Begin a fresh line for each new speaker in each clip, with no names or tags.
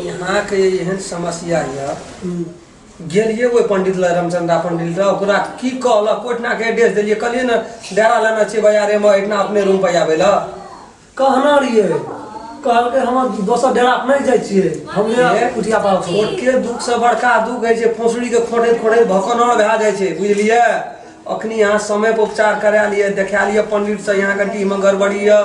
यहाँके एहन समस्या यऽ, गेलियै ओहि पंडित लग, रामचंद्रा पंडित लग। ओकरा की कहलक, ओहिठिनाके एड्रेस देलियै, कहलियै ने डेरा लेने छियै बाजारेमे, एहिठिना अपने रूम पर आबै लए
कहना रहियै, कहलकै हम दोसर डेरा पर नहि जाइ छियै, हम कुटिया पार।
छोटके दुख से बड़का दुख होइ छै। फोसड़ीके खोटैत खोटैत भकनर भए जाइ छै, बुझलियै? अखनी अहाँ समय पर उपचार करा लिअ, देखा लिअ पंडितसँ, यहाँके डीहमे गड़बड़ी यऽ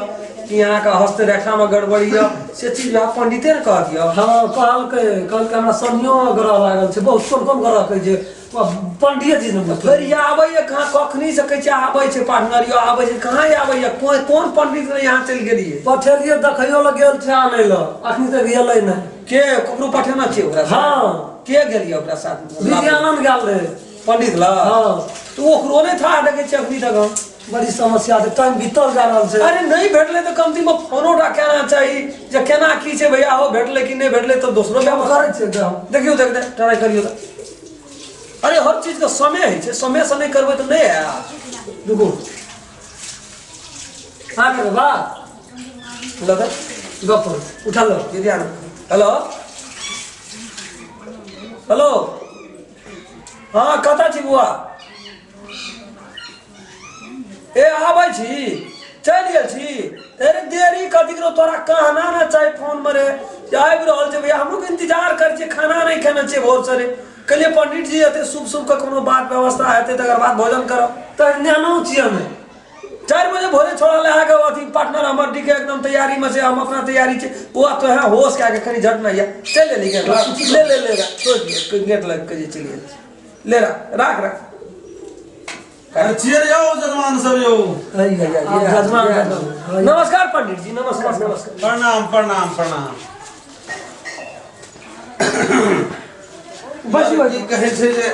कि अहाँके हस्तरेखामे गड़बड़ी यऽ, से चीज वएह पंडिते ने कहत यऽ।
हँ, कहलकै कहलकै हमरा शनियो ग्रह लागल छै बहुत। कोन कोन ग्रह कहै छै पंडिये जी ने।
फेर ई आबैए कहाँ? कखनी से कहै छै आबै छै पार्टनर यौ, आबै छै। कहाँ आबैए? कोन कोन पंडित ने यहाँ चलि गेलियै?
पठेलियै, देखैयो लए गेल छै, आनै लए, अखनी तक एलै नहि।
के ककरो पठेने छियै ओकरा साथ?
हँ।
के गेलियै ओकरा साथ?
विजयानंद गेल रहै
पंडित लग।
हँ।
तऽ ओकरो नहि था देखै छियै अखनी तक हम।
बड़ी समस्या छै, टाइम बीतल जा रहल छै।
अरे नहि भेटलै तऽ कमतीमे फोनो टा केना चाही जे केना की छै भैया हो, भेटलै कि नहि भेटलै, तऽ दोसरो
हम करै छियै तऽ हम।
देखियौ, देख दे, ट्राई करियौ तऽ। अरे हर चीजके समय होइ छै, समयसँ नहि करबै तऽ नहि आयत।
रुकू, हाँ, करो बा।
लऽ दे।
गप करू, उठा लो।
दीदी आनो। हेलो हेलो, हाँ, कतऽ छी बुआ? ए आबै छी, चलि गेल छी। अरे देरी कथी करो, तोरा कहना ने चाही फोनमे रे जे आबि रहल छै भैया। हमरो इंतजार करै छियै, खाना नहि खेने छियै भोरसँ रे। कहलियै पंडित जी एतै, शुभ शुभके कोनो बात व्यवस्था हेतै तकर बाद भोजन करब।
तऽ नेनो छियै हमे।
4 बजे भोरे छोड़ा ले आके अथी पार्टनर हमर डी के एकदम तैयारी में से, हम अपना तैयारी छै। बुआ तो है होश के आके कनी झट नहीं है, चल ले गेट ले ले ले, छोड़ गेट लग के जे चलि गेल, ले राख राख राख।
अरे छियै रे यौ जजमान सब यौ।
आब जजमान जजमान।
नमस्कार पंडित जी, नमस्कार नमस्कार।
प्रणाम प्रणाम प्रणाम।
बस
की कहै छै जे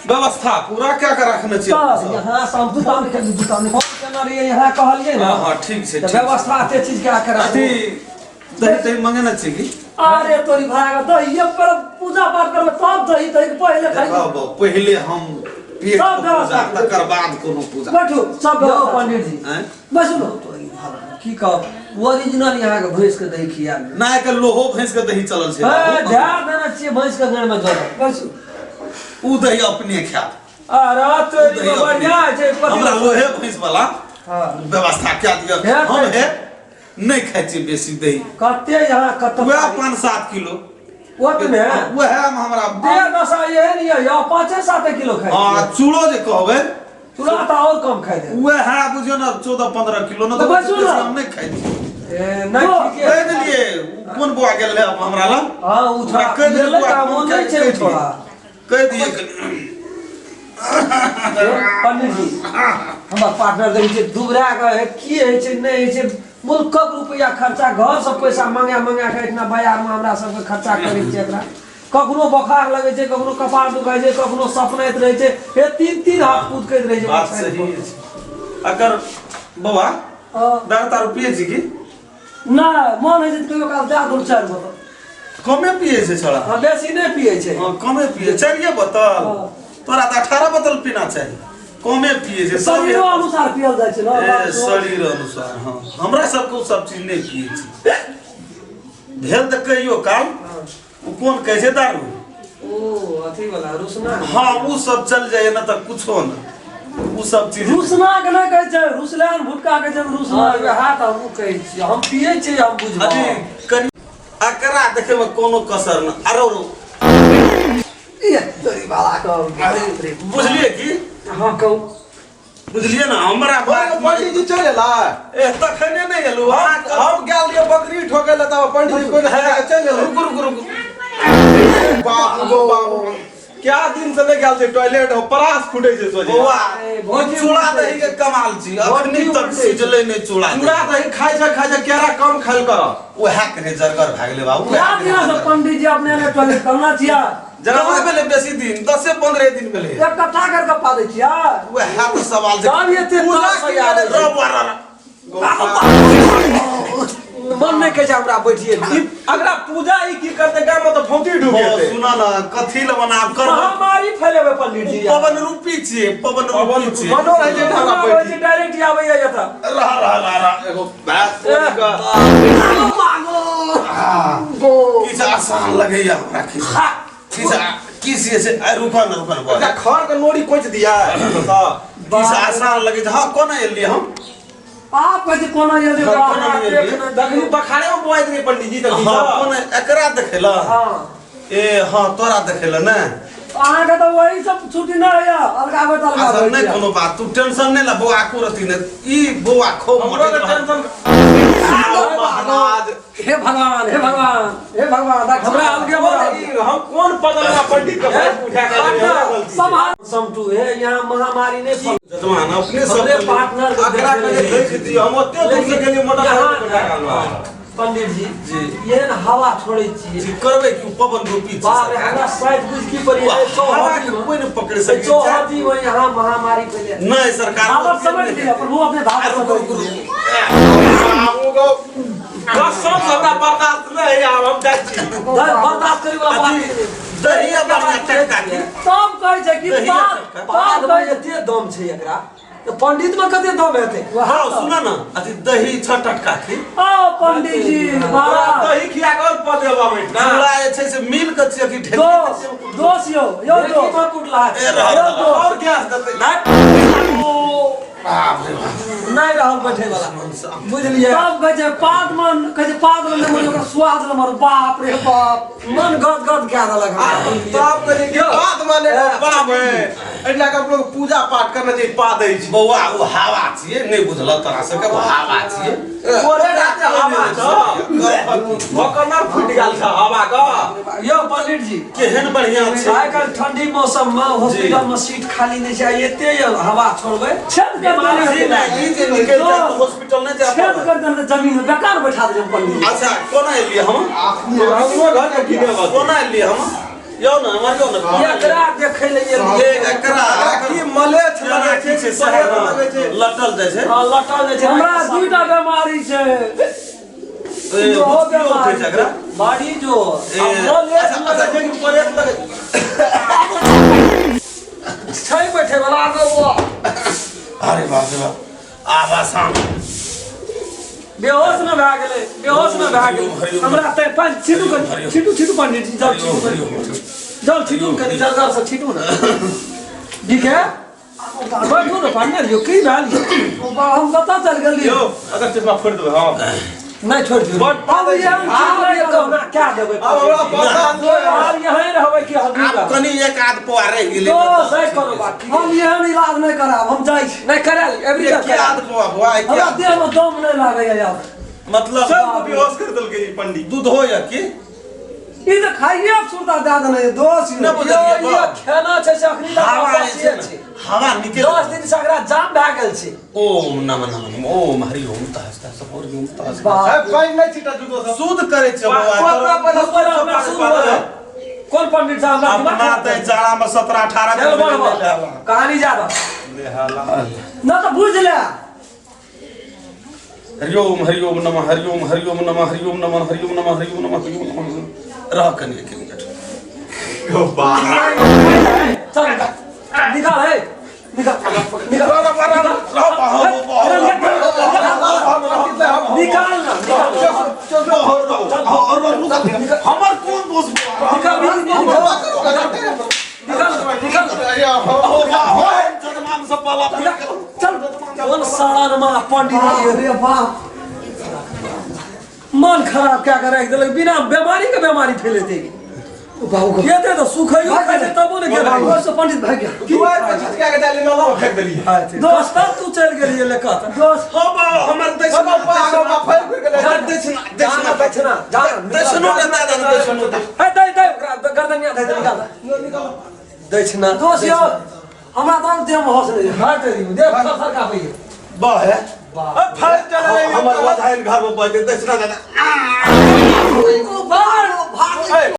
व्यवस्था पूरा कए के रखने छियै?
तऽ
यहाँ से हम
जूता निकाल, जूता निकाल।
फोन केने रहियै, यहाँ कहलियै ने।
हँ हँ, ठीक छै।
तऽ
ठीक छै।
व्यवस्था एते चीज के आके
अथी
राखू।
दही तही मंगेने छियै की?
अरे तोरी भाग, दही पर पूजा पाठ करबै तब दही, दही के पहिले खाइ।
देखो बौ, पहिले हम पेट
सब
के पूजा
व्यवस्था।
तकर बाद कोनो पूजा।
बैठू सब।
यौ
व्यवस्था।
पंडित जी।
आँय?
बैसू ने।
की कहब, ओरिजिनल यहाँ के भैंस के दही खिया।
ना एकर लोहो भैंस के दही चलल छै।
हे, ध्यान देने छियै, भैंस के गाड़ में जरल।
बैसू।
उ दही अपने खायब।
अरे
उ
तोरी
दही अपने।
बढ़िया छै कथी।
हमरा लोहे भैंस वाला
हाँ।
व्यवस्था कए दिअ।
हे,
हम हे नहि खाइ छियै बेसी दही।
कते यहाँ कते?
वएह 5-7 किलो।
ओतने?
वएह मे हमरा।
देह दशा एहन यऽ, यऽ 5-7 किलो खाइ
हँ।
छियै।
चूड़ो जे कहबै।
चूड़ा तऽ आओर कम खाइ दे।
वएह बुझियौ ने 14-15 किलो ने।
तऽ बैसू ने।
बेसी हम नहि खाइ छी।
ए, नहि ठीके।
कहि देलियै, उ कोन बौआ गेल रहै हमरा लग?
हँ, ओ छोड़ा
ओकरा कहि देलियै,
गेलै
बौआ,
तऽ
फोन
मोन नहि छै
कहि
ओ छोड़ा।
कहि दियै।
पंडित जी, हमर पार्टनर देखै छियै दुबरा के, की होइ छै नहि होइ छै। मुल्कक रुपैआ खर्चा, घर से पैसा मंगा मंगा के इतना बाजार में हमरा सबके खर्चा करै छियै। एकरा कखनो बोखार लगै छै, कखनो कपार दुखाइ छै, कखनो सपनाइत रहै छै, हे तीन तीन हाथ कूदकैत रहै छै।
बात सही अछि अकर। बौआ, दारू तारू पियै छी की?
नहि, मन होइ छै तऽ कहियो काल दए दू चारि बोतल।
कमे पियै छै छोड़ा।
हँ, बेसी नहि पियै छै।
हँ, कमे पियै, चारिये बोतल।
हँ।
तोरा तऽ 18 बोतल पीना चाही। कमे पियै छै सब।
शरीरो अनुसार पियल जाइ छै ने।
ए, शरीर अनुसार, हँ। हमरा सबके ओ सब चीज नहि पियै छी। भेल तऽ कहियो काल। ओ कोन कहै छै दारू?
ओ अथी वाला रुसना।
हँ, ओ सब चल जाइए ने तऽ कुछो ने ओ सब चीज।
रुसना के नहि कहै छै, रुसलैन भुटका कहै छै रुसना।
हँ, वएह तऽ हमहूँ कहै छियै, हम पियै छियै, हम बुझबै।
अथी कनि अकरा देखे में कोनो कसर न। अरे रो।
ये तोरी बाला के।
बुझलिए की?
हँ, कहू।
बुझलिए ने हमरा बात?
पंडित जी चलि एला?
ए, तखने नहि एलू।
हम गेल रहियै बकरी ठोकै लए, तब पंडित जी कोइ नहि चलि एलै।
रुकू रुकू रुकू।
बाप गो बाप, क्या दिन से नहि गेल छै टॉयलेट, परास फूटे छै सोझे।
बौआ,
ए, भौजी।
चूड़ा दही के कमाल छी, अखनी तक सिझलै नहि चूड़ा दही।
चूड़ा दही खाइ छै, खाइ छै, केरा कम खायल कर।
उएह कने जरगर भए गेलै बाबू।
क्या दिन से पंडित जी अपने ने टॉयलेट करना छियै?
कहाँ भेलै बेसी दिन, 10-15 दिन भेलै।
एक कट्ठा करके पा दै छियै।
उएह तऽ सवाल छै।
तब एते
पूजा
तास
की
आबै
करै
छै।
रौ बौआ, रौ, रौ।
मन नहि कहै छै हमरा बैठिए।
अगला पूजा ई की करते? गाम में तऽ फौती ढुके।
सुना ने, कथी लए बनाब करब?
महामारी फैलेबै पंडित जी।
पवन रूपी छियै, पवन रूपी छियै।
मनो रहै छै हमरा बैठी।
डायरेक्ट आबैया एतऽ।
रह रह रह रह एगो भैंस
ए,
के।
मागो।
किछु आसान लगैया हमरा किछु किछु किछु जे छै आइ रुकऽ ने रुकऽ ने
अच्छा खर के नोरी कोच दिया
किछु आसान लगै छै। हँ, कोना एलियै हम?
आप कहै छै कोना एलियै?
हँ, कोना एलियै?
तखनी बखारे में बोआइत रहे पंडित जी तखनी।
हँ, कोना एकरा देखेला?
हँ।
ए हँ, तोरा देखेला ने।
अहाँके तऽ वही सब छुट्टी नहि होइए, अलगाबै तऽ
अच्छा
अलगाबै।
नहि कोनो बात, तू टेंशन नहि ले बौआ, को रति नहि ई बौआ खूब
हमरो के
मटैत रहल।
टेंशन महाराज।
हे भगवान, हे भगवान, हे भगवान, हमरा अलगे बड़ा
हम कोन पदलवा पंडित के भाई उठा के आनलियै, हमरा गलती छै।
सम्हार
समटू हे, यहाँ महामारी नहि फैल।
जजमान अपने सब
हमरे पार्टनर के
एकरा कने देख दियौ, हम ओते दूर से गेलियै मोटरसाइकिल पर उठा के आनलहुँ।
पंडित जी
जी।
एहन हवा छोड़ै छियै।
जी, करबै कि पवन रूपी छै।
बाप रे,
सरकार।
हमरा साइड बुझ की पड़ी है
हवा के कोई नहि पकड़ि सकै छै।
चौहदी में यहाँ महामारी फैले।
नहि सरकार
धावक समझ लिअ, प्रभु अपने धावक
रुकू,
समझ
रुकू,
लिअ।
रुकू।
बाबू गो, कसम से हमरा बर्दाश्त नहि होइए, आब हम जाइ छी।
बर्दाश्त करे वाला बात
अथी
नहि।
दहिया बढ़िया टटका के
तब कहै छै कि
दहिया
बात
टटका।
बात
बाद
कहै
में एते दम छै एकरा तऽ पंडित में कते दम हेतै?
हँ, सुन न, अथी दही छ टटका के।
ओ पंडित जी महाराज,
दही खिया के और पदेबा बैठना।
चूड़ा जे छै से मिल के छियै कि ढेकी के
दोष
छियै?
दोष यौ यौ
ढेकी
दोष
में कुटला
ए, रह,
यौ
रह।
दोष
और गैस देतै।
नहि
बाप रे बाप।
नहि रहल बैठे वाला, बुझलियै?
तब कहै छै पात मन कहै छै पात मन नहि मरू, ओकरा स्वाद ले मरू। बाप रे बाप,
मन गद गद कए देलक हमरा।
तब कहै छै कि बात माने बाप है, एहि लए कऽ हम लोग पूजा पाठ करना चाहिए, पा दै छी।
बौआ, ओ हवा छियै, नहि बुझल तोरा सबके, ओ हवा छियै।
तोरे राते हवा छौ, भकनर फुटि गेल छ हवा के।
यौ पंडित जी,
केहन बढ़िया छै।
आइ काल्हि ठंडी मौसम में हॉस्पिटल में सीट खाली नहि छै, आ एते हवा छोड़बै
छेद कर
बीमारी
देने
जी, नहि, ई जे निकलि जाए तऽ हॉस्पिटल नहि जाय
छेद
पड़त।
कर देने जमीन में बेकार बैठा देने पंडित जी।
अच्छा, कोना एलियै हम?
हमरो घर के की देबऽ?
कोना एलियै हम? यौ ने, हमर यौ ने, कोना एलियै?
एकरा देखै लए एलियै।
ए, एकरा
एकरा की मलेच्छ
केना
लगै
की
छै,
छै
की
सएह
परेत लगै छै।
लटल जाइ छै।
हँ, लटल जाइ छै।
हमरा दूटा बेमारी छै।
ए,
इहो
बुचकियो उठै
बेमारी
छै एकरा।
बड़ी जोर।
ए,
आ मलेच्छ
अच्छा, अच्छा,
लगै
जे कि परेत लगै
छै बैठे वाला आगे वो।
अरे बाप रे बाप, आब आसान।
बेहोश न भए गेलै, बेहोश न भए गेलै।
हमरा तऽ पानि छीटू कनि, छीटू छीटू पंडित जी, जल छीटू कनि,
जल छीटू कनि, जल जल से छीटू ने। ठीक है, बैठू ने पार्टनर। यौ, की भेल यौ?
हम कतऽ चल गेलियै?
यौ, अगर चश्मा फोड़ि देबै हम।
नहि, छोड़ि दियौ।
बड
अब एहन चीज
आब
नहि
ये
करब।
कहुना क्या देबै?
आब हमरा बर्दाश्त नहि होइए।
आब यहीं रहबै कि हम
आब कनि एक आध पौआ रहि गेलै।
दोस है, कोनो बात
हम एहन इलाज नहि करायब, हम जाइ छी।
नहि करा एवरी।
एक आध पौआ बौआ, एक
हमरा
आध।
देह में दम नहि लागैया आब।
मतलब
सबके बेहोश कर देलकै ई पंडित।
दूध होइए की?
ई तऽ खाइए सुरता दए देने यऽ दोष यौ।
नहि बुझलियै।
यो यो खेना छै से अखनी तक
हवा जे
बसिए
छै ने,
छै।
हवा निकलि
10 दिन से एकरा जाम भए गेल छै।
ओम नमः नमः ओम हरि ओम तहस तहस हरि ओम तहस।
बाप।
ए, पानि नहि छिटा जूतो सब।
शुद्ध करै छै बौआ
अपना
तोरा।
पहिले
ऊपर हमरा
शुद्ध
शुरू
पानि।
होलै। कोन पंडित साहब हमरा दिमाग
अपना
खराब
तऽ जाड़ा में 17 18
चल
दिन
बढ़
नहि लेला।
कहानी ज्यादा
नहि तऽ बुझि ले।
हरि ओम हरि ओम नमः हरि ओम हरि ओम नमः हरि ओम नमः हरि ओम नमः हरि ओम नमः हरि ओम नमः। रह कनि एक मिनट।
चल निकाल, निकाल है, निकाल निकाल निकाल ना, निकाल।
हमर कोन दोष बौआ?
निकाल निकाल निकाल।
जजमान सब पाला।
चल।
कोन साला नमा पंडित
बाप रे बाप,
मन खराब कए के राखि देलक, बिना बीमारी के बीमारी फैलेतै।
बाबू
एते तऽ सुखैयो खाइ छै तबो ने गेल।
बाबू पंडित भागि गेल।
दुआरि पर छिटका के डाली, नाला में फेंक देलियै।
दोस्त, तब तू चलि गेलियै लेकर।
दोस्त।
हो बा, हमर दक्षिणा।
फैल फुरि गेलै।
दक्षिणा।
जाना
दक्षिणा।
दक्षिणा जाना।
दक्षिणो ने दए दे, दक्षिणो दे।
हे, दे दे ओकरा गर्दनिया दे दे, निकाल दक्षिणा।
दोस्त यौ, हमरा तऽ देह में हौस नहि।
हट दे, थर थर कापैये।
बा है।
फैल चल रही।
हमर वधाइन घर में बजे दक्षिणा दे दे।
ओ बाहर भाग।